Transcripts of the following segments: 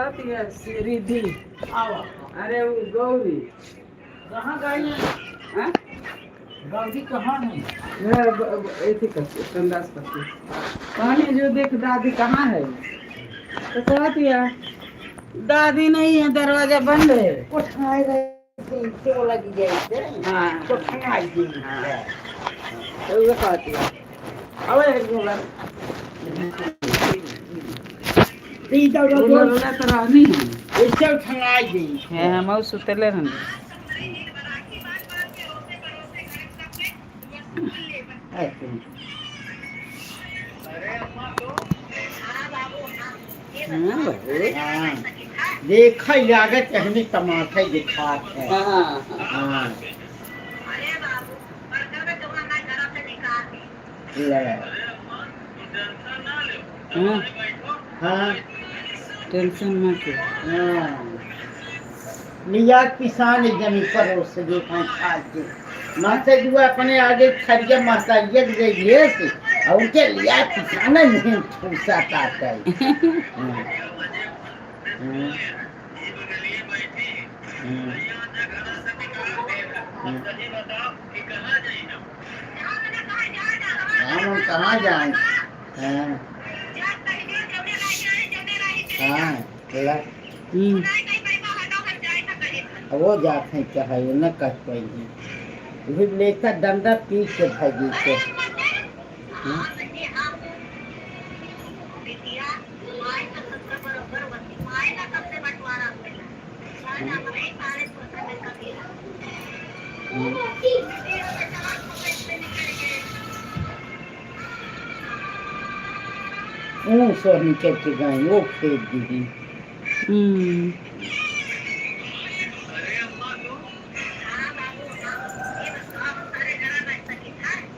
कहती है रिद्धि। आवा। अरे वो गौरी। कहाँ गई है? हाँ? गौरी कहाँ है? ऐसे करती संदास करती कहनी जो देख दादी कहाँ है, तो कहती है दादी नहीं है, दरवाजा बंद है। कोठाए गए तो लगी गई थे। हाँ। कोठाए गई। हाँ। तो वो कहती है अबे एक बोला ती दौड़ा बोला बोला तो रहनी है। ऐसे उठनाई गई है हम सुतले रहने। ऐसे। हाँ बाबू। हाँ। देखा लागत हमें तमाशा दिखात है। हाँ। हाँ। ले। हाँ। हाँ। टेंशन मत ले। हाँ। लिया किसान जमी परोस देखा खा के माता जुआ अपने आगे खरिया मसालिया दे दिए से और उनके लिया किसान नहीं ठूसा ताता है। हाँ। हाँ। हाँ। हाँ। हम कहाँ जाए? हाँ हाँ ला। हम्म। वो जाते हैं क्या है वो न कह पाएंगे फिर लेकर डंडा पीट के भागी के। हाँ? वो सो निकल के गए वो फेंक दी। हम्म।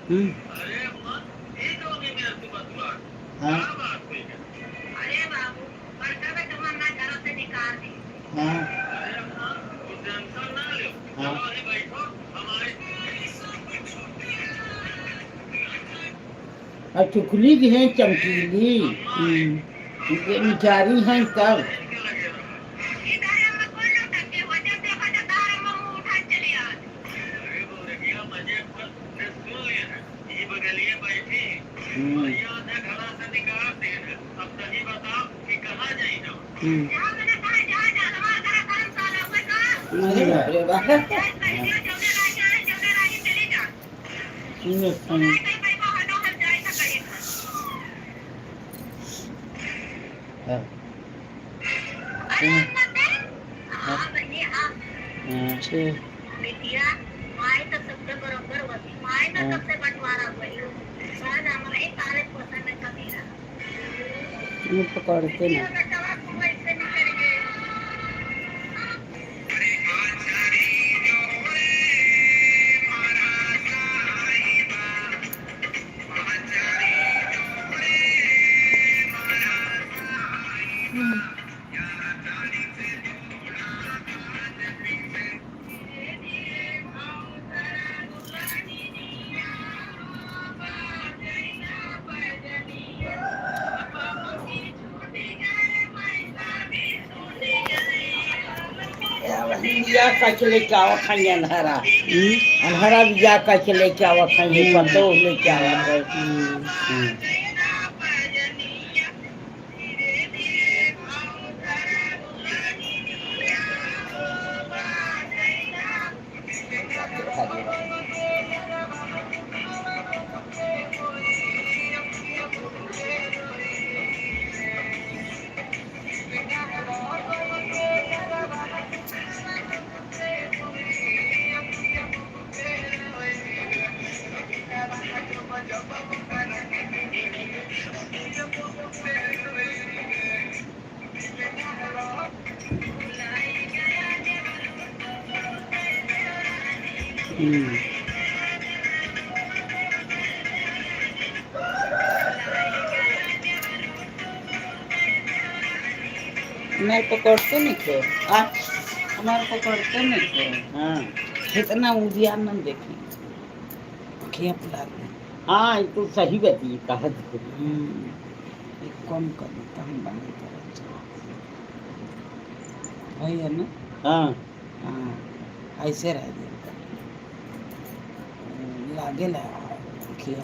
हम्म। हाँ हाँ हाँ। और चुकली भी है चमकीली। हम्म। बेचारी हैं तब। हम्म। हम्म। अरे बाप रे बाप। सुनो सुनो। हाँ। सुनो। हाँ। हाँ। छः। मुँह पकड़ते ना। बिया कच लेके आवत हई अनहरा। हम्म। अनहरा बिया कच लेके आवत हई पतो लेके आवत है। हम्म। हम्म। हमारे पकड़ते नहीं थे। आ? हमारे पकड़ते नहीं थे। हाँ। इतना उदिया न देखे अखियाँ फुला दे। हाँ, ये तो सही बती कहत। हम्म। एक कम कर देता हम बंद कर। वही है ना। हाँ। हाँ, ऐसे रह दिया लागेला खिया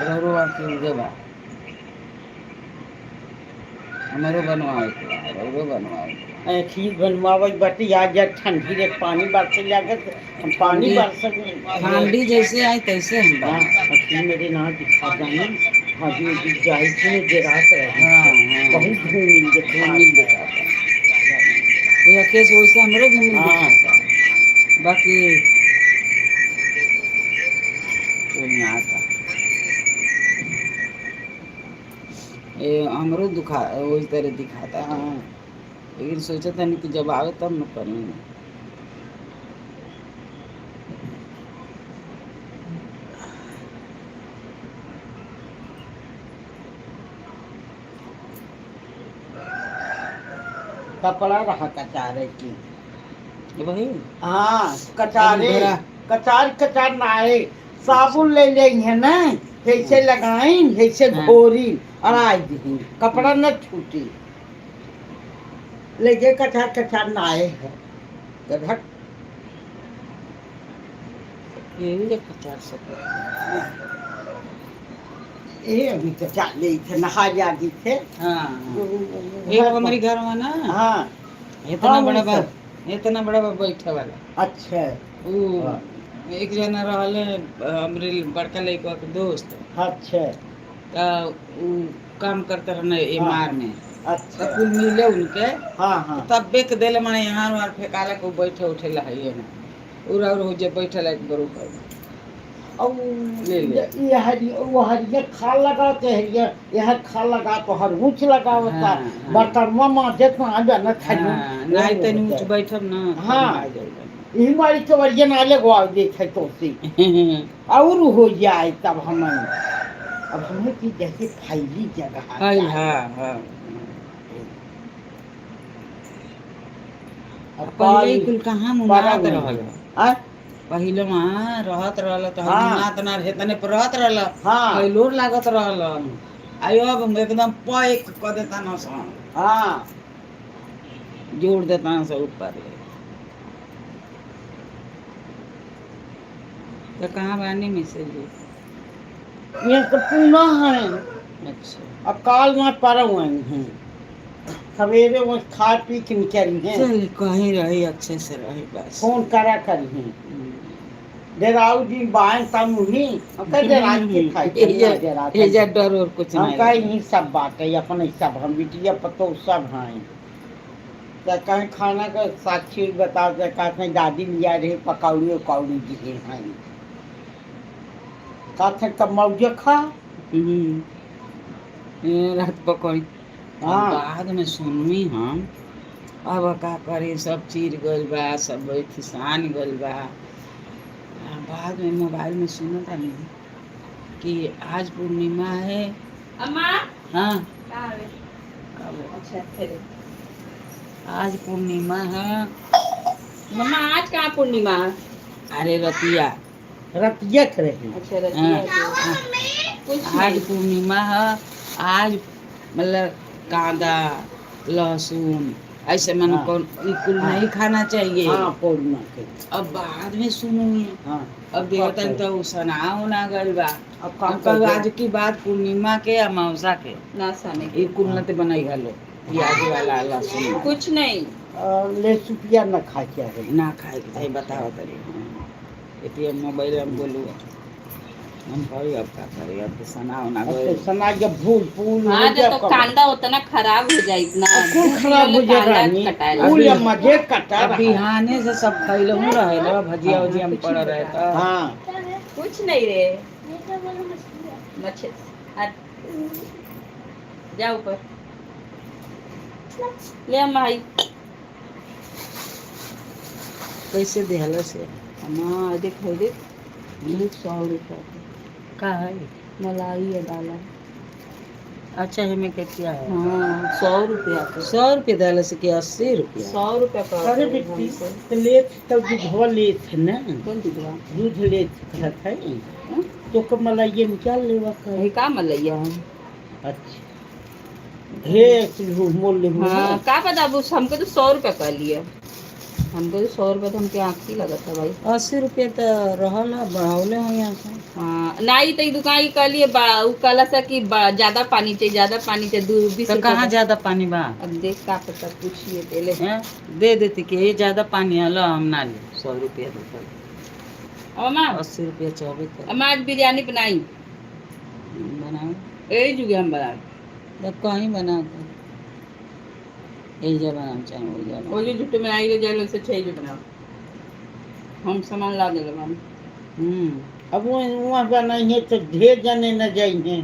रौरो के उगे बा। हमरो बनवावे के बा, रौरो बनवावे के बा। खीर बनवावे बाटी आज जा ठंडी रे पानी बरसे लागत, हम पानी बरसे। ठंडी जैसे आई तैसे हम हाँ, बना। अखी मेरे ना दिखा जाने हाजी उजी जाई थी जरा से रही। हाँ, हाँ। बहुत घूमिल देखा। घूमिल दिखाता ये केस वैसे हमरो घूमिल हाँ। दिखाता। बाकी कोई ना आता। ये हमरो दुखा वही तरह दिखाता है। हाँ। लेकिन सोचा था नहीं कि जब आवे तब न करेंगे। कपड़ा रहा कचारे की। ये वही। हाँ, कचारे। भरा। कचार कचार नाए साबुन ले ले है ना, जैसे लगाई जैसे हाँ। घोरी अड़ाई दी कपड़ा न छूटी। लेके कचार कचार नाए है गधक। ये भी देखो 400। ये अभी कचार ले थे नहा जाती थे। हाँ हाँ। एक हमारे घर में ना। हाँ। इतना हाँ, बड़ा वही बा, सब। इतना बड़ा बा बैठे वाला। अच्छा। ऊ हाँ। एक जना रहले हमरे बड़का लड़का के दोस्त। अच्छा। त ऊ काम करते रहने एम आर में। अच्छा। त कुल मिले उनके। हाँ हाँ। तब बेक देले माने यहाँ वहाँ फेकाले को बैठे उठे ला है ना। उरा उरा हो जे बैठे ला एक बरोबर। और ले ले। ये हरी वो हरिया खाल लगाते हरिया यह खाल लगा तो हर ऊंच लगावता। हाँ, हाँ। बर्तन मामा जितना आजा न खाई। हाँ, नहीं तनी ऊंच बैठब ना। हाँ। आ जाइबा। ई मारी के वरिया नाले गवा देखे तो सी और हो जाए तब हमें अब हमें की जैसे फैली जगह हाँ हाँ हाँ। अब पहिले कुल कहाँ मुनात रहल। हाँ? पहिले वहाँ रहत रहल तो हाँ। मुनात ना रहे तने पर रहत रहल। हाँ। पहिलोर लागत रहल। आयो अब एकदम पैक क देता न सन। हाँ। जोड़ देता न सब ऊपर ले। तो कहाँ बानी मिसेज जी? ये तो पूना है। अच्छा। अब काल में पर हुए हैं सवेरे वो खा पी के निकली हैं। चल कहीं रही अच्छे से रही बस। फोन करा करी हैं डेराऊ जी बाएं तम हुई हम कह डेरा के खाई डेरा ये जा डर और कुछ हम नहीं। कहे यही सब बात है अपने सब हम बिटिया पतो सब हैं। तो कहीं खाना का साक्षी बताओ तो कहते हैं दादी लिया रहे पकौड़ी उकौड़ी जी हैं। कहते तब मौजे खा। ये रात पकौड़ी। हाँ। बाद में सुनवी हम अब का करी सब चीर गइल बा सब खिसान गइल बा। बाद में मोबाइल में सुना था नहीं कि आज पूर्णिमा है। अम्मा। हाँ। कहाँ है? अच्छा फिर आज पूर्णिमा है। मम्मा आज कहाँ पूर्णिमा है? अरे रतिया। रतिया के रही। अच्छा रतिया हाँ। कुछ आज नहीं। पूर्णिमा है। आज मतलब कांदा लहसुन ऐसे मन हाँ। कौन कुल हाँ। नहीं खाना चाहिए। हाँ पूर्णिमा के। अब बाद में सुनूंगी। हाँ। अब देखता तो सना उना गइल बा। अब का हम कहू आज की बात पूर्णिमा के अमावस्या के ना साने ये कुल नते बनाई हलो प्याज वाला लहसुन वाला। कुछ नहीं। ले सुपिया न खा के है ना खाए के चाही बताओ तरी। एटीएम मोबाइल हम बोलू हम कही अब का करी अब तो सना उना अब तो गइल। सना जब भूल पूल हाँ हो तो जाए तो कब? कांदा उतना खराब हो जाए इतना। अब कुल खराब हो जाए रानी। कटाए कुल या मजे कटा अब रहा। बिहाने से सब खैलहू रहे ना भजिया उजिया में पड़ रहे तो। हाँ। कुछ नहीं रे मच्छर। जा ऊपर ले अम्मा आई। कैसे देहल से अम्मा देख देख देख 100 रुपया का है मलाई है डाला। अच्छा हमें के क्या है? हाँ 100 रुपया का। 100 रुपये डाले से कि 80 रुपया? 100 रुपया का अरे बेटी तो लेत तब दूधवा लेत ना। कौन दूधवा? दूध लेत है तो कमला ये निकाल लेवा कर। का मलैया है? अच्छा ढेर मोल ले। हाँ का पता, अब हमको तो 100 रुपया कह लिए। हमको तो 100 रुपया तो हमके आँख ही लगत है भाई। 80 रुपया तो रहल है, बढ़ौले हो यहाँ से। हाँ नहीं तो ई दुकान ई कहलिए बा उ कहला सा कि ज्यादा पानी चाहिए, ज्यादा पानी चाहिए, दू बीस तो रुपया कहाँ ज्यादा पानी बा? अब देख का पता, पूछिए पहले। हैं? दे देती कि ये ज्यादा पानी है, लो हम ना ले, 100 रुपया दे। अम्मा। 80 रुपया चौबीस कर। अम्मा आज बिरयानी बनाई। बनाओ। यही जुगे हम बनाए। तब कहीं बना के एजा बनाओ चाहे ओइजा वो बनाओ। जो झूठे में आई जाए से छह जो बनाओ, हम सामान ला दिल हम। अब वो वहाँ बनाई है तो ढेर जने न जाई हैं।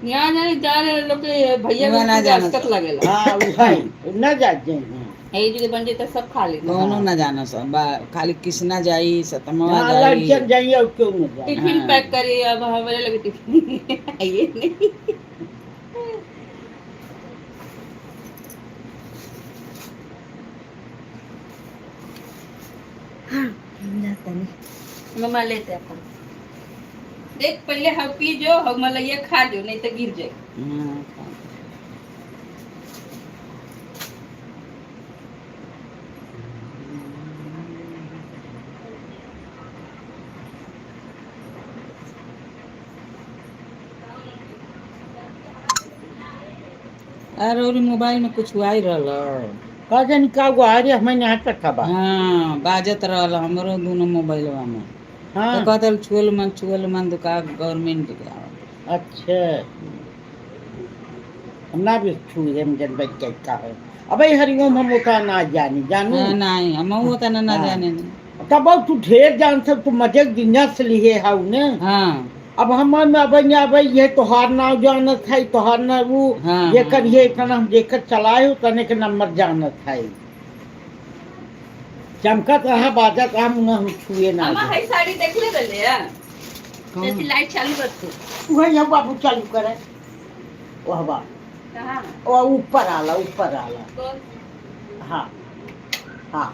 यहाँ जाने जा रहे लोग के भैया वहाँ लोग ना के जाना। दस्तक लगेला। हाँ वही न जा जाई हैं। यही जुगे बन जाए तो सब खा लेते। कौनो ना जाना सब बा, खाली किसना जाई, सतमवा हाँ जाई। लड़कियन जाई और क्यों न जाई। टिफिन हाँ। पैक करिए, अब हमारे लगे टिफिन ये नहीं। मम्मा लेते अपन देख, पहले हम पी जो, हम मलैया खा जो, नहीं तो गिर जाए। हाँ, खा। अरे और मोबाइल में कुछ आई रहल। का जानी का वो आ रही हमें यहाँ तक बा। हाँ, बाजत रहल हमरो दोनों मोबाइलवा में। हाँ। तो कहत छुअल मन, छुअल मन दुका गवर्नमेंट के आवत। अच्छा, हम ना भी छू हम जन बच के का है। अबे हरिओम, हम ओका ना जानी जानू। हाँ, नहीं हम वो तना ना जाने। तब अब तू ढेर जान सब, तू मजे दुनिया से लिए हाउ ने। हाँ। अब हम में अब अब ये तोहार नाव जानत है, तोहार ना वो ये करिए इतना हम जेकर चलाए हो तने के नंबर जानत है। चमकत रहा, बाजत रहा, मुँह हम छुए ना। अम्मा हई साड़ी देख ले रहे है। कौन? जैसे लाइट चालू कर तू। वही हम बाबू चालू करे वह बा। कहाँ? वो ऊपर आला, ऊपर आला। कौन? हाँ हाँ।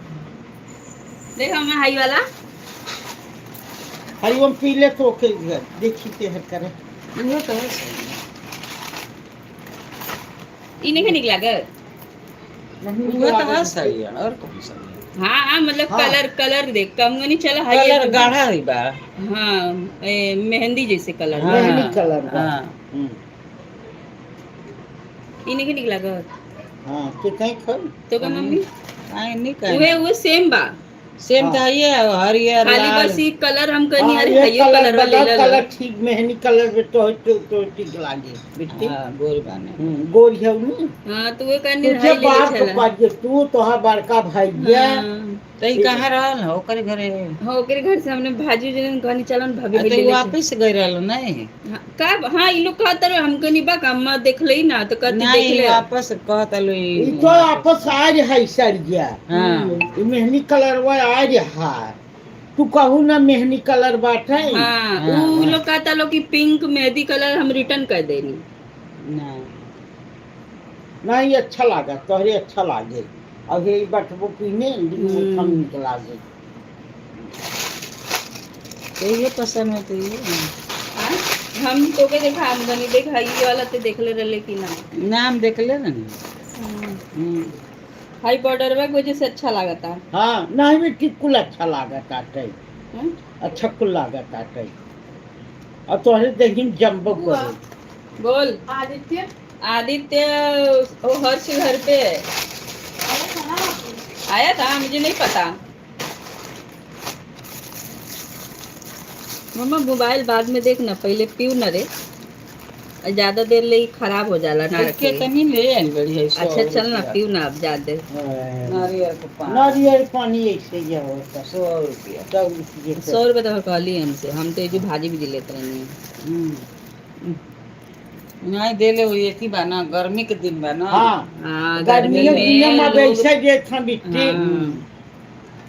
देख अम्मा, हाई वाला। हरिओम पी ले तो के घर देखी ते हर करे। इहो तो है सही। ई नहीं निकला लागत। नहीं। उहो तो है सही है, और कौन सही है? हाँ हाँ, मतलब हाँ। कलर, कलर देख कम नहीं चला हाई। कलर गाढ़ा ही बा। हाँ, मेहंदी जैसे कलर। हाँ। मेहंदी कलर बा। हाँ। ई नहीं निकला लागत। हाँ तो कहीं खोल। तो का मम्मी? काहे नहीं उहे कहे। उहे सेम बा। सेम तो हाँ। है, हरियर खाली लाल। बस ई कलर हम कनी हाँ, अरे ये हइयो कलर कलर बदल ले ले। कलर ठीक, मेहंदी कलर में तो ठीक लागे बिट्टी। हाँ, गोल बाने। गोरी है नी। हाँ तो वो कनी तुझे हाई ले बाप को चला। पाजे तू तोहार बड़का भैया। हाँ। तो ई कहाँ रहल ओकर घरे? हाँ, ओकरे घर से हमने भाजी जन कहनी चलन भाभी आ, भी तो ले ई ले। वापिस गई रहल नहीं? हाँ, का हाँ, ई लोग कहत रहे हम कहनी बा अम्मा देख लई ना तो कहती देख नहीं ले। वापस कहत लो। ई तो आपस आ रहा है सरिया। हाँ। ई मेहंदी कलर वा आ रहा है, तू कहू ना मेहंदी कलर बाटे। हाँ। हाँ, उ हाँ। लोग कहता लोग कि पिंक मेहंदी कलर हम रिटर्न कर देनी। ना। नहीं, अच्छा लागा तोहरे, अच्छा लागे। अब ये बटबो पीने हम निक लागे। तो ये पसंद है तो ये हाँ? हम तो के देखा, हम कहनी देख ये वाला तो देख ले रहे कि ना। नाम देख ले ना। हाई बॉर्डर में वजह से अच्छा लागता। हाँ, नहीं बेटी, कुल अच्छा लागत आटे। हाँ? अच्छा कुल लागत आटे और तोहरे देखी जम्बो करे। बोल। आदित्य। आदित्य वो हर्ष घर पे है। आया था ना? आया था, मुझे नहीं पता। मम्मा, मोबाइल बाद में देखना, पहले पीऊ ना रे। ज्यादा देर ले ही खराब हो जाला ना रखे। कितनी ले आइल बड़ी है 100 अच्छा चल ना। रुपया। पीऊ ना अब ज्यादा। नारियल के पानी। नारियल पानी ऐसे ही होता। 100 रुपया। 100 रुपये। 100 रुपये तो कहली हमसे, हम तो ये जो भाजी भी लेते रहनी। नहीं देले वो एथी बा ना, गर्मी के दिन बा ना। हाँ। हाँ। गर्मी के दिन में लोग- वैसे जे था बिट्टी। हाँ।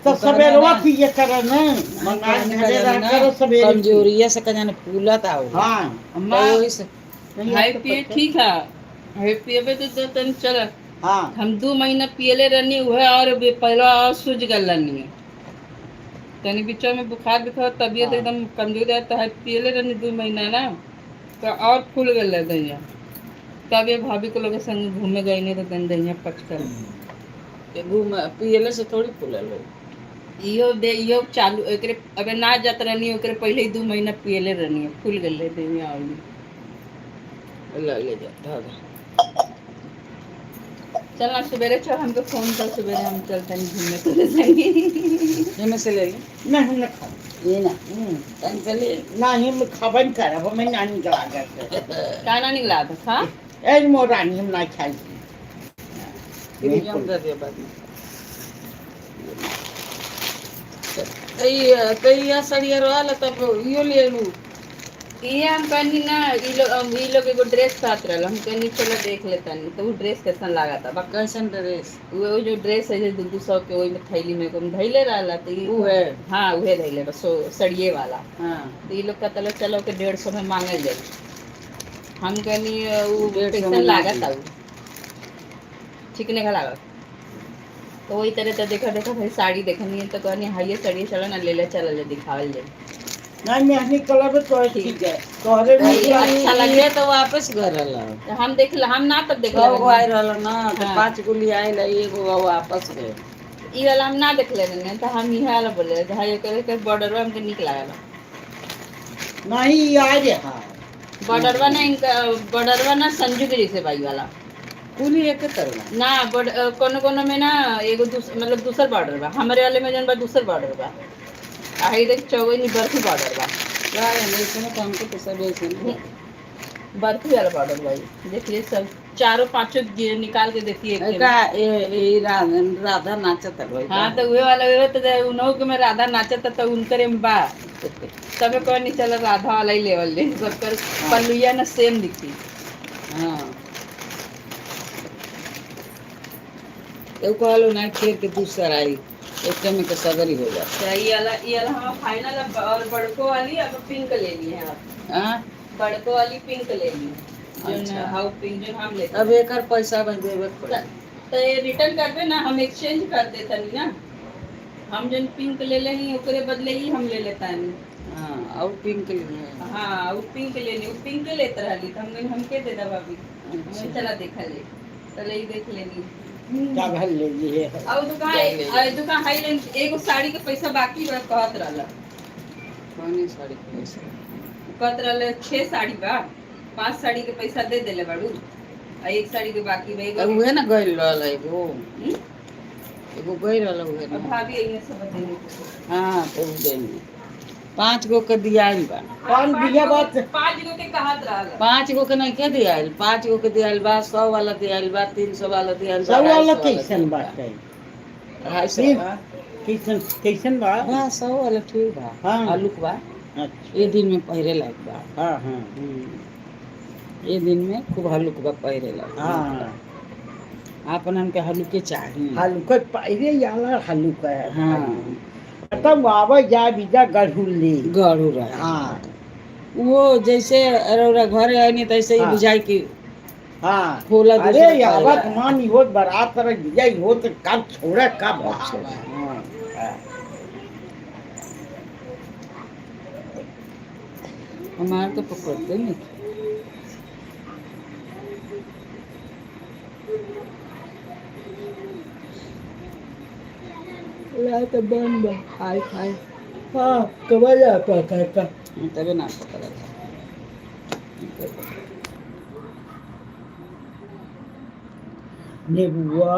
तो सवेरवा पिए करे ना, मंगा घरे रह करो सवेरे। कमजोरिया से कजाने फूलत आओ। हाँ। अम्मा। तो वही से हाई पिए ठीक है, हाई पिए तो तन चल। हाँ। हम 2 महीना पियले रहनी उहे और भी पहला और सूज गल रहनी है। तनी बीच में बुखार बिखार, तबीयत एकदम कमजोर है, तो है पियले रहनी 2 महीना ना तो और फूल गल दहिया। तब ये भाभी को लोग संग घूमे गए नहीं तो तन दहिया पचकल। के घूम पियले से थोड़ी फूलल हो। इहो दे इहो चालू एकरे अबे ना जात रहनी, ओकरे पहले ही 2 महीना पियले रहनी, फूल गए दहिया और। ले ले जा धर। चल ना सवेरे चल, हमको फोन कर सवेरे, हम चलते हैं घूमने तेरे संगे। एमे से ले ले। ना, हम ना खा। ये ना तन से ले। ना, हम खाबन करब, हमें ना निकला कर। का ना निकला था खा? ए मोरानी, हम ना खाई। फिर हम दे दे बाद में। तई तई सड़िया रहल तब इहो ले लू। ये हम कहनी ना, ई लोग एगो ड्रेस साथ रहल, हम कहनी चलो देख लेता नहीं तो वो ड्रेस कैसन लागता बा। कैसन ड्रेस? वो जो ड्रेस है जो 200-200 के, वही में थैली में एकदम धैले रहला तो ऊ है? हाँ, उहे धैले बस सड़िए वाला। हाँ। तो ये लोग कहता चलो के 150 में मांगल जाए। हम कहनी उ 150 कैसन में लागत ना। उ ठीक नहीं लागत। तो वही तरह तो देखा देखा भाई साड़ी देखनी है तो कहनी हाइये साड़ी, चलो ना ले ले, चल ले, दिखावल जाए। ना, मेहनी कलर तो ठीक है तोहरे। नहीं, निकला। अच्छा लगे। ये तो वापस घर रहल। तो हम देख हम ना तब देख छह गो आयल रहल ना तो हाँ। पाँच गो ले आयल, एगो वापस गए। ई वाला हम ना देखले रहने तो हम इहे वाला बोले हाई करे के बॉर्डरवा हमके निक लागल। नहीं आ रहा। बॉर्डरवा ना, इनका बॉर्डरवा ना संजू के जैसे बाई वाला। कुली एक तरह। ना, बॉर्डर कोनो कोनो में ना एगो मतलब दूसर बॉर्डर बा। हमारे वाले में जन बा दूसर बॉर्डर बा, आ हई देख चौगनी बर्फी बॉर्डर बा। क्या है ऐसे में तो हमको तो सब ऐसे नहीं। बर्फी वाला बॉर्डर बा ई। देखिए सब चारों पांचों निकाल के देखिए एक के का में। ए राधा राधा नाचत है। हाँ, तो उहे वाला, उहे तो उनहु के में राधा नाचत तो उनकरे में बा। तबे कहनी चल राधा वाला ही लेवल ले, सबकर पल्लुया ना सेम दिखी। हाँ, तो कहलो ना खेर के दूसर आई एक में के सगरी हो जाता। तो ये वाला हम फाइनल अब और बड़को वाली अब पिंक ले लिए हैं आप। हाँ। बड़को वाली पिंक ले ली जो। अच्छा। How pink जो हम लेते। अब एकर पैसा बस देवे के पड़ी। तो ये रिटर्न कर दे ना, हम एक्सचेंज कर देता नहीं ना। हम जन पिंक ले ले ही ओकरे बदले ही हम ले लेता नहीं। हाँ, और पिंक लिए? हाँ, वो पिंक ले ली, वो पिंक लेते रहली तो हम हमके दे दे भाभी। अच्छा। चला देखा ले, चले ही देख लेनी। क्या भल ले ये है। और दुकान और दुकान हाई लाइन एगो साड़ी के पैसा बाकी बा कहत रहल। कौन साड़ी के पैसा? कहत रहल छह साड़ी बा, पांच साड़ी के पैसा दे देले बाड़ू आ एक साड़ी के बाकी बा एगो। उहे ना गइल रहल एगो। हम्म? एगो गइल रहल उहे और ना। भाभी यही सब बतेंगे। हाँ, तो उ देंगे, पाँच गो के दियाइल बा। कौन बिया बात? पांच गो के कहत रहल। पाँच गो के नहीं के दियाइल, पाँच गो के दियाइल बा, 100 वाला दियाइल बा, 300 वाला दियाइल बा। 100 वाला 250। कैसन बाटे? 250 बा। कैसन कैसन बा? हाँ, 100 वाला ठीक बा। हाँ। आलूक बा। अच्छा। ये दिन में पहिरे लायक बा। हाँ हाँ ये दिन में खूब हल्लुक बा पहिरे लायक। आपन के हल्लुके चाही। हल्का पायरे याला हल्का है। हाँ। तब आवे जा बीजा गढ़ुली। गढ़ू रहे। हाँ। वो जैसे अरौरा घरे आई नहीं तैसे ही बुझाई कि खोला अरे दूसरा यावत खोला। मान हो बारात रख दिया हो तो कब छोड़े कब छोड़े। हाँ। हमारे तो पकड़ते नहीं। ला तो बंद बा हाय हाय। हाँ, कब जा पकड़ता? तबे ना पकड़ा था। नेबुआ।